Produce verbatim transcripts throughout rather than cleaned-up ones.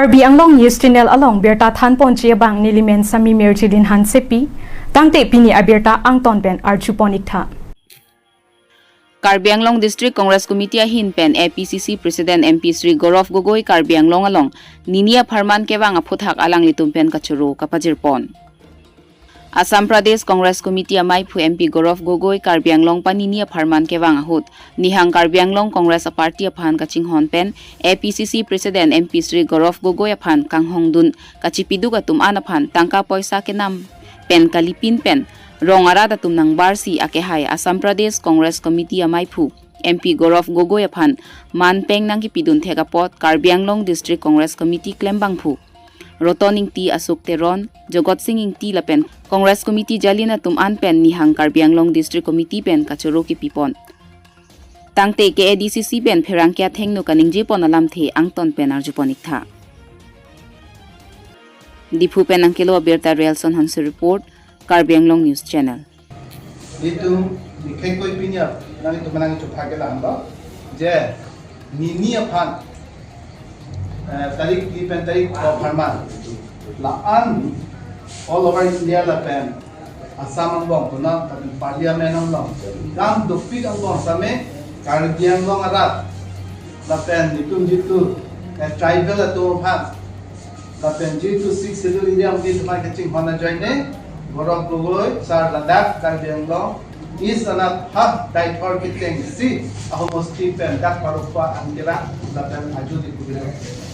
Karbi Anglong News Channel along birta thanponji abang nelimen Sami Mirjilin Hansepi, tangte pini abirta angton pen arjupon iktha. Karbi Anglong District Congress Committee ahin pen A P C C President M P Shri Gaurav Gogoi Karbi Anglong along nini apharman kevang aphuthak alanglitum pen kachoro kapajirpon. Assam Pradesh Congress Committee amaiphu M P Gaurav Gogoi Karbi Anglong panini apharman kevang ahut, nihang Karbi Anglong Congress Party aphan kachinghon pen A P C C President M P Shri Gaurav Gogoi aphan kanghongdun kachipiduk atum an aphan tangka poisa kenam pen kalipin pen rong arat atum nangbarsi akehai Assam Pradesh Congress Committee amaiphu M P Gaurav Gogoi aphan manpeng nangkipidun thek apot Karbi Anglong District Congress Committee klembangphu Roton Ingti, Ashok Teron, Jogot Sing Ingti lapen Congress Committee jalin atum an pen nihang Karbi Anglong District Committee pen kachoro kipipon. Tangte K A D C C pen pherangke athengno kaningjepon alamthe angton pen arjupon iktha. Diphu pen nangkelo abirta Relson Hanse report, Karbi Anglong News Channel. Itum, ikhekoi pini ap, nangtum nang chupha ke lang do, je, nini aphan, eh, tarik phli pen tarik pho apharman, la-an all over India lapen Assam angbong puna, lapen Parliament angbong, dam dopik angbong same, Karbi Anglong arat, lapen itum jitu, eh, tribal atum aphan, lapen jitu Sixth Schedule area mungkin teman kachinghon ajoine, Gaurav Gogoi, sir ladak, Karbi Anglong, East anat ha, Deithor kitengsi, ahomosti pen, dak parokpa angkira, lapen aju di kubilo.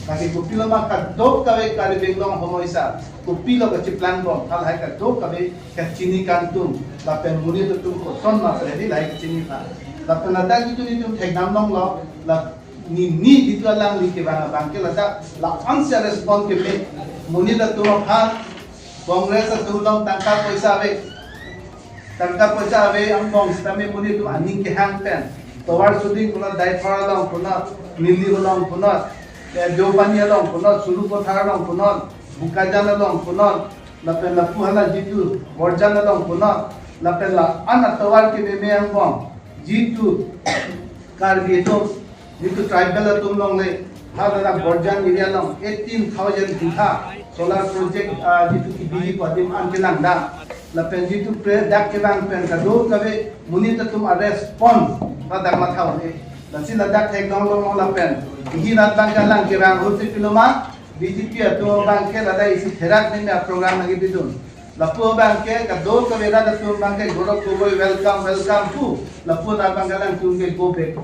Lake kopilo ma kadokave Karbi Anglong homoisa, kopilo kachiplangbom, halahai kadokave kachini kangtung, lapen monit atum koson ma predi lahai kachini tha. Lapen ladak jitu nitum thekdam longlo, la nini jitu alangli kevang abangke ladak, la-ansi respond keme, monit atum aphan, Congress atum along tangka poisa ave. Tangka poisa ave angbong sitame monit atum aning kehang pen. Tovar Suding punot, Deithor along punot, Nilip along punot, eh, Deopani along punot, Sarupathar along punot, Bokajan along punot, lapen lapu hala jitu, Borjan along punot, lapen la-an atovar kememe angbong, jitu Karbi atum, jitu tribal atum longle, ha ladak Borjan area along eighteen thousand bitha solar project, ah, jitu kebiji pu adim an kelangdam. Lapen jitu pre dak kevang pen kadokave monit atum arespond, ladak matha un-e. Lasi ladak theklong long lapen, ihi rat abang kalang kevang ahut si piloma, B J P atum abangke ladak isi therak neme aprogram lagi bidun. Lapu abangke kadokave rat atum abangke Gaurav Gogoi welcome, welcome pu. Lapu abang kalangtum ke go back pu.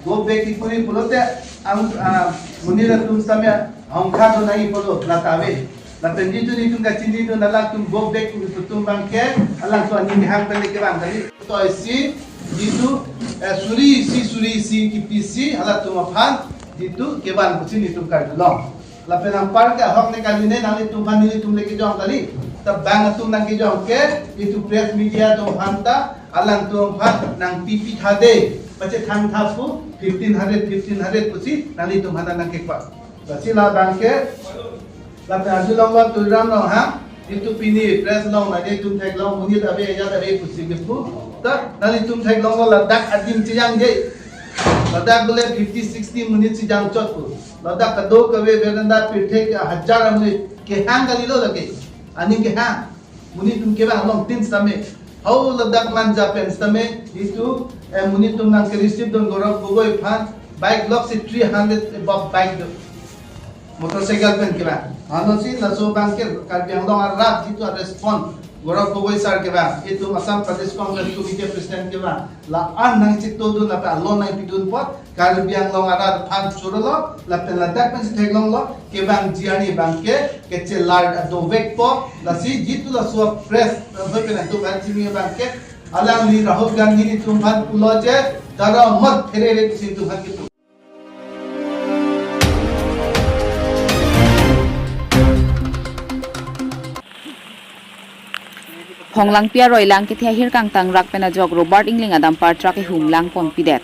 Go back kipuri pulote ang, ah, monit atum sitame ahongkha do nai pulo lata ave. Lapen jitu nitum kachinidun alangtum go back pu atum abangke alangtum aning kehang pen le kevang kali. To isi jitu, eh, suri isi, suri isi kipisi halatum aphan jitu kevang pusi nitum kardulong. Lapen anpar ke ahok ne kali ne nanglitum aphan nelitum le kejong kali. Ta bang atum nangkejong ke, itum press media atum aphan ta, alangtum aphan nangpipi tha de. Pache thangtha pu, fifteen hundred, fifteen hundred pusi, nanglitum aphan nangkekwa. Lasi labangke, lapen aju longlo Tuliram Ronghang, itum pini press along nanglitum theklong monit ave ajat ave pusi kepu. Ta, nanglitum theklonglo ladak adim chejangje. Ladak bole fifty, sixty monit chejang chot pu. Ladak kadokave veranda pirthe ke hajar amonit kehang kalilo lake. Aning kehang. Monit atum kevang along tin sitame. Hau ladak Manja pen sitame. Itum, eh, monit atum nangke-receive dun Gaurav Gogoi aphan. Bike lok si three hundred above bike do. Motorcycle pen kevang. Ansi laso abangke Karbi Anglong arat jitu arespond. Gaurav Gogoi sir kevang. Itum Assam Pradesh Congress Committee President kevang. La-an nangchitodun lapen alon nangpidun apot, Karbi Anglong arat aphan chorolo, lapen ladak pensi theklonglo, kevangji arni abangke, kachelar dovekpo, lasi jitu laso press, laso pen atum aphan chini abangke, alangli Rahul Gandhi nitum aphan pulo je, dara mat pherere si itum aphan kipu. Phonglangpi aroi lang kethe ahir kangtang rak pen ajok Robert Engleng a-dumper truck ihum langpon pidet.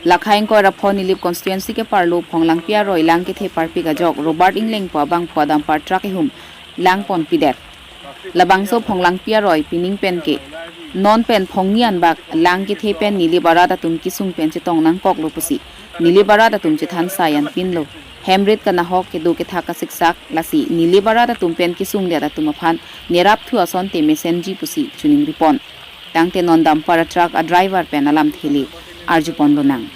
Lakha ingkoi ra pho Nilip constituency keparlo Phonglangpi aroi lang kethe parpik ajok Robert Engleng pu abangphu a-dumper truck ihum langpon pidet. Labangso Phonglangpi aroi pining pen ke non pen phongni anbak lang kethe pen Nilip arat atum kesung pen chetong nangkoklo pusi Nilip arat atum chethan sai anpinlo. Hemrit kanahok kedo kethak kasiksak, lasi Nilip arat atum pen kesungdet atum aphan nerap thu asonte mesenji pusi choningri pon. Tangte non dumper a truck a driver pen alamthe le arju pon lonang.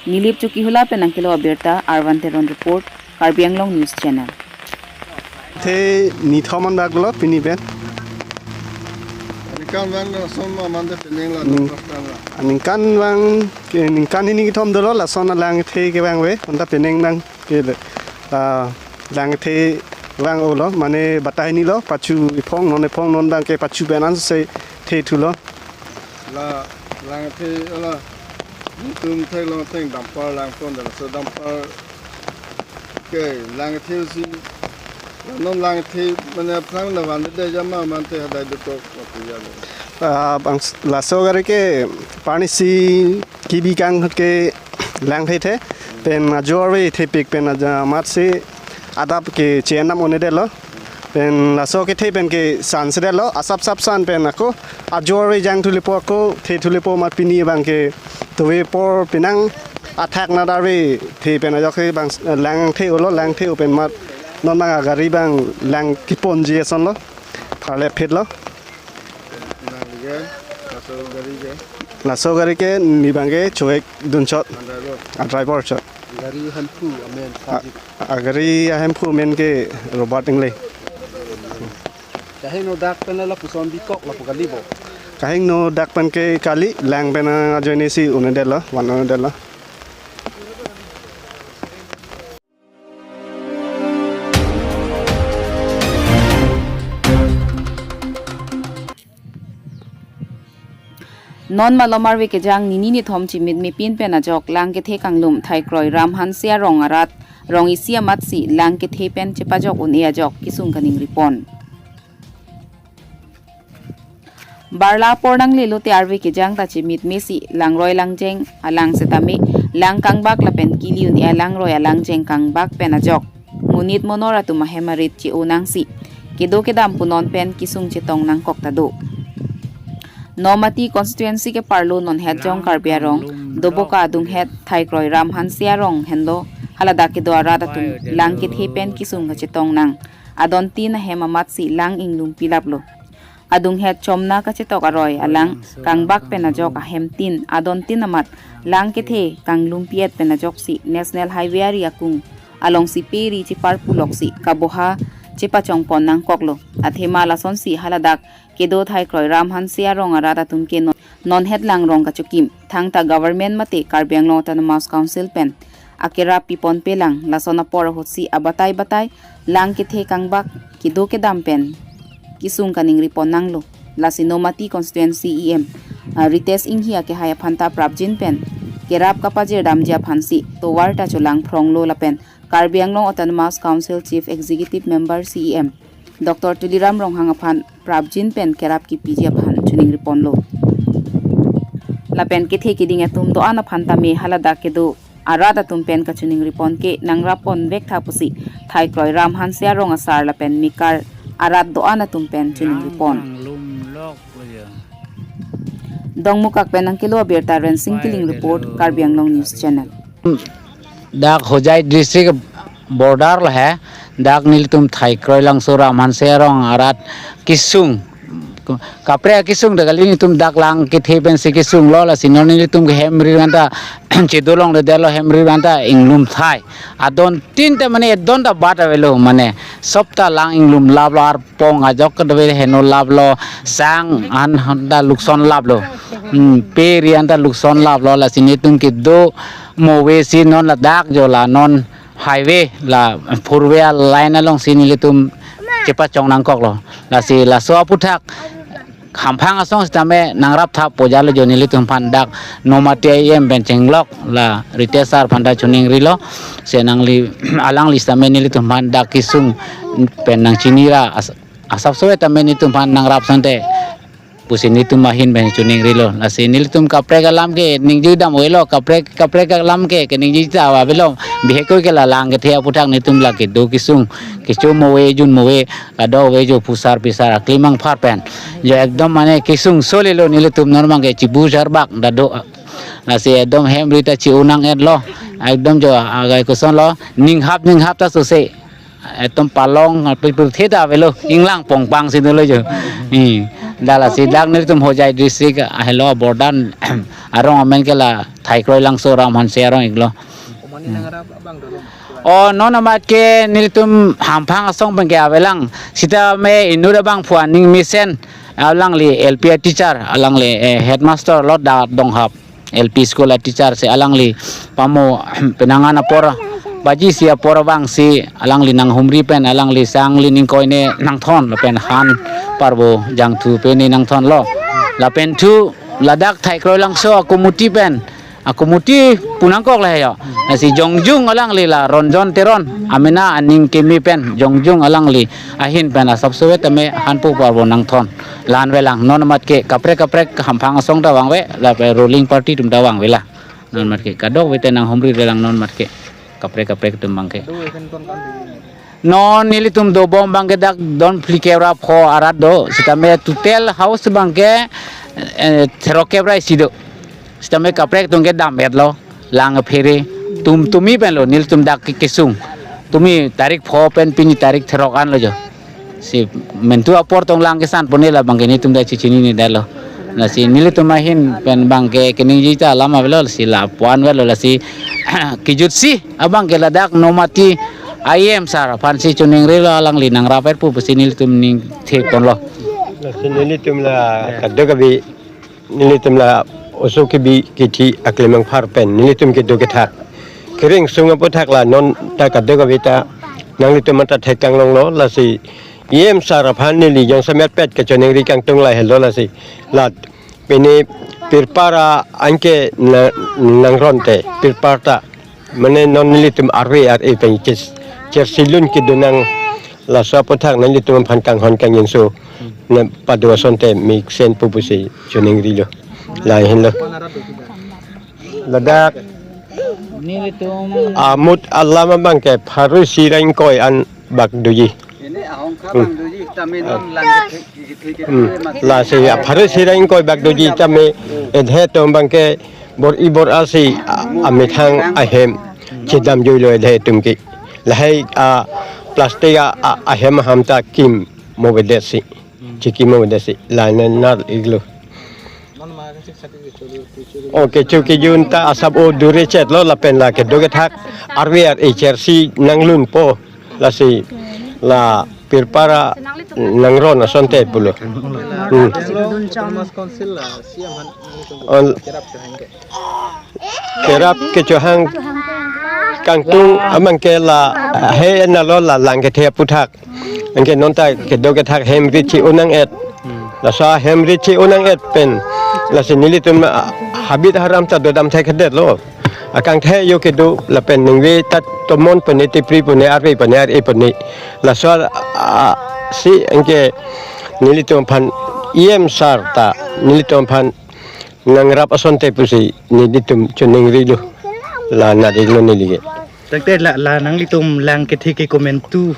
Nilip Chokihola pen nangkelo abirta, Arvan Teron report, Karbi Anglong News Channel. Kethe nithom an bak lo pini pen. Ningkan vang lason ma mande penang la Ning- ningkan la. Ningkan vang ke ningkan hini kethom dolo lason alang kethe kevang ave, anta penang vang ke le. Ah, lang kethe vang olo, mane batai ni lo, pachu ephong, non ephong, non abang ke pachu pen anse the thu lo. La, lang kethe, ala, netum theklong ateng dumper lang pon dolo, laso dumper ke lang kethe si, non lang kethe mane aphrang na van de jama mante hadai dokok waktu ya lo. Ah, bang s-, laso gari ke parni si kibi kang ke lang kethe the, pen ajor ave thepik pen aja amat si adap ke chenam un-edet lo. Pen laso kethe pen ke san sedet lo, asap sap san pen ako ajor ave jang thu lepo, ako the thu lepo amat pini abang ke tuve apor penang athak na dar ave the pen ajok ke bang s-, lang kethe olo, lang kethe pen amat non abang agari abang lang keponji ason lo, pharle phet lo. Nang liga, laso gari ke? Laso gari ke neli abang ke choek dun chot. Ang driver? A driver chot. Gari hemphu amen, a, Sajid. A gari ahemphu amen ke Robert Engleng. Kahingno dak pen lapuson bikok lapu kali bo? Kahingno dak pen ke kali, lang pen ajoine si un-edet lo, van un-edet lo. Non malom arve kejang nini nithom chimit mepin pen ajok lang kethe kanglum thaikroi Ramhanse arong arat rong isi amat si lang kethe pen chepajok un-e ajok kesung kaningri pon. Barla apor nangle lote arve kejang ta chimit mesi langroi langjeng alang setame lang kangbak lapen kili un-e alangroi alangjeng kangbak pen ajok monit monor atum ahem arit che-o nangsi kedo kedam pu non pen kesung chetong nangkok ta do. Nomati constituency keparlo non het jong Karbi arong Doboka adung het thaikroi Ramhanse arong henlo haladak kedo arat atum lang kethe pen kesung kachetong nang adon tin ahem amat si lang inglumpi laplo. Adung het chomna kachetok aroi alang kangbak pen ajok ahem tin adon tin amat lang kethe kanglumpi-et pen ajok si National Highway ari akung along si pe ri chepar pulok si kaboha chepachong pon nangkoklo. Athema lason si haladak kedo thaikroi Ramhanse arong arat atum ke non, non het lang rong kachokim. Thangta government mate Karbi Anglong Autonomous Council pen akerap pipon pelang lason apor ahut si abatai batai lang kethe kangbak kedo kedam pen kesung kaningri pon nanglo. Lasi Nomati constituency E M, ah, Ritesh Enghi akehai aphanta prapjin pen kerap kapajir damji aphan si tovar ta cholang phronglo lapen Karbi Anglong Autonomous Council Chief Executive Member C E M Doctor Tuliram Ronghang aphan prapjin pen kerap kipiji aphan choningri ponlo. Lapen kethe keding atum do-an aphan tame haladak kedo arat atum pen kachoningri pon ke nangrap pon vek tha pusi thaikroi Ramhanse arong asar lapen mekar arat do-an atum pen choningri pon. Dongmukak pen nangkelo abirta Rensing Killing report, Karbi Anglong News Channel. Dak Hojai district border lo he, dak nelitum thaikroi langso Ramhanse arong arat kesung. Kaprek kesung dak kali, nelitum dak lang kethe pensi kesunglo, lasi non nelitum ke hem ri vanta chedo longledetlo, hem ri vanta inglum thai. Adon tin ta mane adon ta bat avelo mane. Sop ta lang inglum laplo, arpong ajok kedave heno laplo, sang an han ta lukson laplo. Hmm, pe ri an ta lukson laplo, lasi nelitum kedo mo ave si non ladak jo la non highway la four way line along si nelitum chepachong nangkoklo. Lasi laso aputhak hamphang asong sitame nangrap thap pojalo jo nelitum aphan dak Nomati E M pen chenglok la Ritesh sir aphan ta choningrilo. Se nangli alangli sitame nelitum aphan dak kesung pen nangchinira as-, asapso tame nelitum aphan nangrap sante pusi nelitum ahin pen choningrilo. Lasi nelitum kaprek alam ke ningje dam avelo, kaprek, kaprek alam ke, keningje ta avelo. Bihek ko ke la lang kethe aputhak nelitum la kedo kesung, kecho mo ave, jun mo ave, kadok ave jo phusar phisar aklimang phar pen. Jo ekdom mane kesung solelo, nelitum non abang ke chibu jarbak dado. Lasi ekdom hem ri ta chi-o nang-etlo. Ekdom jo agai koson lo, ninghap ninghap ta sose. Ekdom palong, pirthe ta avelo, inglang pongpang si dolo jo. Hmm. Dak lasi dak nelitum Hojai district ahelo border arong amen ke la Thaikroi Langso Ram Hanse arong iklo. O non amat ke nelitum hamphang asong pen ke avelang. Sitame inut abangphu aning mesen, alangli L P teacher, alangli, eh, headmaster lo dak Donghap L P school a teacher si alangli pamo penang an apor baji isi apor abang si alangli nanghumri pen alangli sang lining koine nangthon lapen han parbo jangthu pene nangthonlo. Lapen thu ladak Thaikroi Langso a committee pen, a committee pu nangkok le yo. Lasi jongjung alangli la Ronjon Teron amena aning keme pen jongjung alangli ahin pen asap sowet tame hanpo parbo nangthon. La-an avelang, non amat ke kaprek kaprek hamphang asong ta vangve, lapen ruling party atum ta vangve la. Non amat ke kadokave te nanghumri avelang non amat ke kaprek kaprek atum abang ke. Non nelitum dobom abang ke dak don phlikep ra pho arat do, sitame total house abang ke, eh, therokkep ra isi do. Sitame kaprek atum ke dam-etlo, lang phere, tum tumi pen lo, nelitum dak ke kesung. Tumi tarik pho pen pini tarik therok an lo jo. Si mentu apor tong lang kesan pone la abang ke nelitum dak chichinine detlo. Lasi nelitum ahin pen abang ke keningje ta alam avelo, lasi lapu-an avelo, lasi kejut si abang ke ladak Nomati I M sir aphan si choningrilo, alangli nangrap-etpo pusi nelitum ningthe ponlo. Lasi nelitum la kadokave nelitum la oso kebi kithi aklemang phar pen nelitum kedo kethak. Keringsung aputhak la non ta kadokave ta nanglitum anta thek kanglonglo, lasi E M sir aphan neli jongsemet pet kachoningri kangtung lahelo lasi. La pini pirpara anke na, nangron te pirpar ta mane non nelitum arve ar-e pen ches, chersi lun kedo nang, laso aputhak nanglitum aphan kanghon kangjinso na pado asonte mesen pu pusi choningrilo. Lahenlo. Ladak nelitum amut alam abang ke pharo isi ra ingkoi an bak doji. Ini ahong kha Hmm. bang doji, tame non lang kethe, kethe, kethe, Hmm. mas- Lasi pharo isi ra ingkoi bak doji tame edhe atum abang ke bor-i bor-a si a, amethang ahem chedam juilo edhe atum ke. Lahai a plastic a, a, ahem aham ta kim mo bedet si. Chiki mo bedet si. Lain nar iglo. Oke, chuki jun ta asap o dure chetlo lapen la kedo kethak arve ar-e chersi nanglunpo. Lasi la pirpara nangron asonte pulo. Hmm. On kerap kechohang kangtung abang ke la he nalo la lang kethe aputhak. Anke non ta kedo kethak hem ri chi-o nang-et. Laso hem ri chi-o nang-et pen. Lasi nelitum, ah, habit haram ta dodam thekthedetlo. Akangthe yo kedo lapen ningve ta tomon pone tipri pone arve pone ar-e pone. Laso, ah, si anke nelitum aphan E M sir ta nelitum aphan nangrap asonte pusi nelitum choningrilo. La narik lo neli ke. Tangte la, la nanglitum lang kethe ke komantu.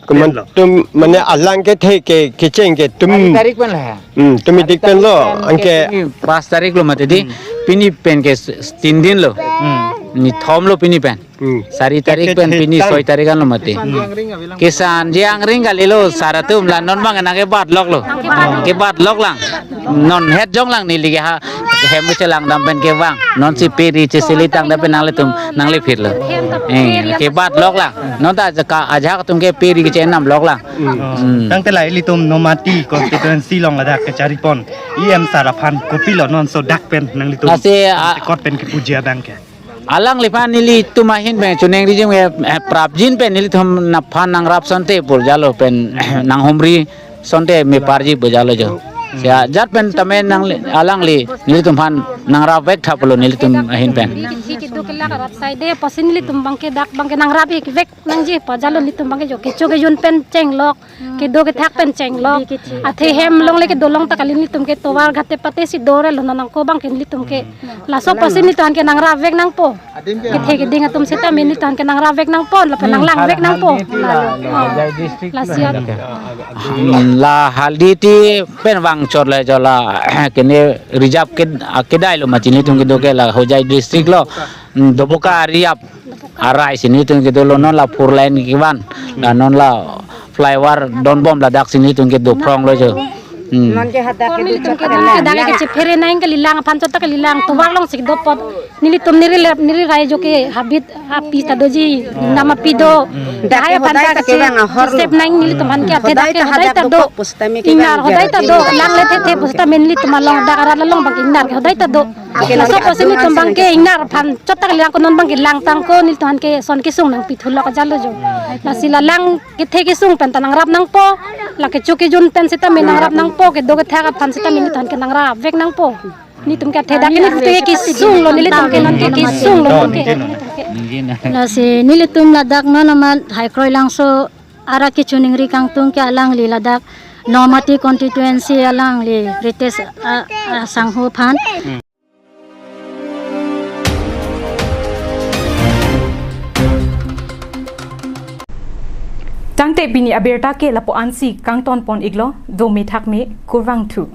Komantu mane alang kethe ke kecheng ke tum. Tarik pen la. Hmm, tumi dik pen lo. Anke pini pas tarik lo mati di. Hmm. Pini pen ke s-, s-, tin din lo. Hmm. Ni thom lo pini pen. Hmm. Sari tarik pen pini soi tarik an lo mati. Hmm. Kesan jang ring kali lo sar atum la non abang nangkebat lok lo. Kebat lok lang. Non het jong lang neli ke ha hem chelang dam pen kevang. Non si pe ri chesili tang dam pen nanglitum nanglephit lo. Eh, kebat lok lang. Non ta ajak, ajak atum ke pe ri kechenam lok lang. Hmm. Hmm. Tangte la ilitum Nomati constituency along ladak kecharipon E M sir aphan kopilo non so dak pen nanglitum. Lasi, ah, kot pen kepuji abang ke. Alangliphan nelitum ahin pen choningri jim ke, eh, prapjin pen nelitum aphan nangrap asonte pur jalo pen nanghumri asonte me parji pur jalo jo. Sia jat pen tame nang alangli nelitum aphan nangrap vek thaplo nelitum ahin pen. Neli kethe kedo kelak arat saide pusi nelitum abang ke dak abang ke nangrap ik vek nangji pu jalo nelitum abang ke jo kecho kejun pen chenglok. Kedo kethak pen chenglok. Athe hem longle kedo long ta kali nelitum ke tovar ghat te pate si dore lo nang ko abang ke nelitum ke. Laso pusi nelitum ke nangrap vek nangpo. Kethe keding atum seta me nelitum ke nangrap vek nangpo. Lapen nanglang vek nangpo. Lasi at. Hmm, la Haldi ti pen vangchot le jo la kene reserve ke, kedai Lo mati nelitum kedo ke la Hojai district lo, mm, Doboka area arai si nelitum kedo lo, non la four lane kevan, la non la flyover donbom ladak si nelitum kedo phrong lo jo. Hmm. Non ke hadak Kor ke nelitum duchot ke ke dang ke lang. Dang ke chephere nang kalilang aphan chot ta kalilang tovar along si dopot. Nelitum neri lep neri rai jo ke habit api ta doji, nam api do. Dak Dahai ke aphan hodai ta ta ke kevang ahor lo. Step nang nelitum aphan ke athe Hodai dak ke ta hodai hadak ta do. Dopot pusitame ke Ingnar kevang hodai ta jaga do. Lang le thethe pusitame nelitum along dak arat along bang ingnar ke hodai ta do. Ake Laso lang ke pasi adung nelitum abang ke asal. Ingnar aphan chot ta kalilang ko non bang ke lang tang ko nelitum aphan ke son kesung nangpi thulok ajal lo jo. Lasi la lang kethe kesung pen ta nangrap nangpo, la kecho kejun pen sitame nangrap nangpo, kedo kethak aphan sitame nelitum aphan ke nangrap vek nangpo. Nelitum ke athe dak ke nelitum ke kesung lo, nelitum ke non ke kesung lo non ke. Lasi nelitum ladak non amat Haikroilangso arat kechiningri kangtung ke alangli ladak Nomati constituency alangli Ritesh, a, a, sangho aphan. Tangte pini abirta ke lapu-an si kangton pon iklo, dome thakme, kurvangthu.